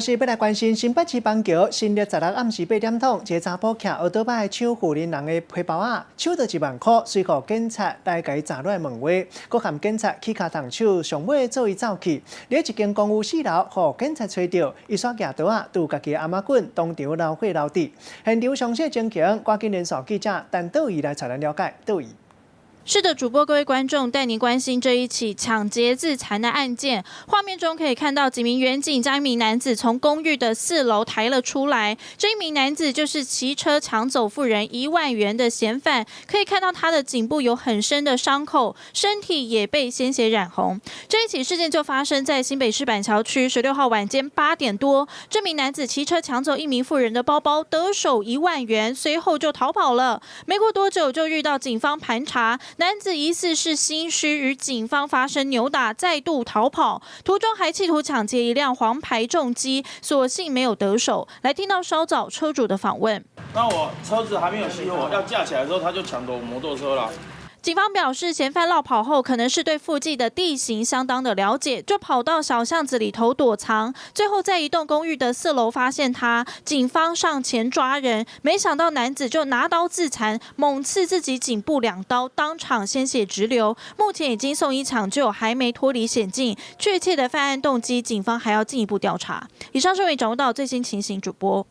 是欲來關心新北市板橋新曆十六暗時八點鐘，一个查埔騎歐多擺搶婦人人的皮包仔，搶著1萬箍，隨予警察來共伊查落來問話，閣含警察起跤動手，上尾做伊走去。佇一間公寓四樓，予警察揣著，伊煞舉刀仔，對家己的翁仔棍當場流血流滴。現場詳細情形，趕緊連線記者陳道儀來帶咱了解。道儀。是的，主播各位觀眾帶您關心這一起搶劫自殘的案件。畫面中可以看到幾名員警將一名男子從公寓的四樓抬了出來。這一名男子就是騎車搶走婦人1萬元的嫌犯。可以看到他的頸部有很深的傷口，身體也被鮮血染紅。這一起事件就發生在新北市板橋區16號晚間8點多。這名男子騎車搶走一名婦人的包包，得手1萬元，隨後就逃跑了。沒過多久就遇到警方盤查。男子疑似是心虛，與警方發生扭打，再度逃跑，途中還企圖搶劫一輛黃牌重機，所幸沒有得手。來聽到稍早車主的訪問。那我車子還沒有熄火，要架起來的時候，他就搶走我摩托車了。警方表示，嫌犯落跑後可能是對附近的地形相當的了解，就跑到小巷子裡頭躲藏，最後在一棟公寓的四樓發現他。警方上前抓人，沒想到男子就拿刀自殘，猛刺自己頸部兩刀，當場鮮血直流。目前已經送醫搶救，還沒脫離險境。確切的犯案動機，警方還要進一步調查。以上是為掌握到最新情形，主播。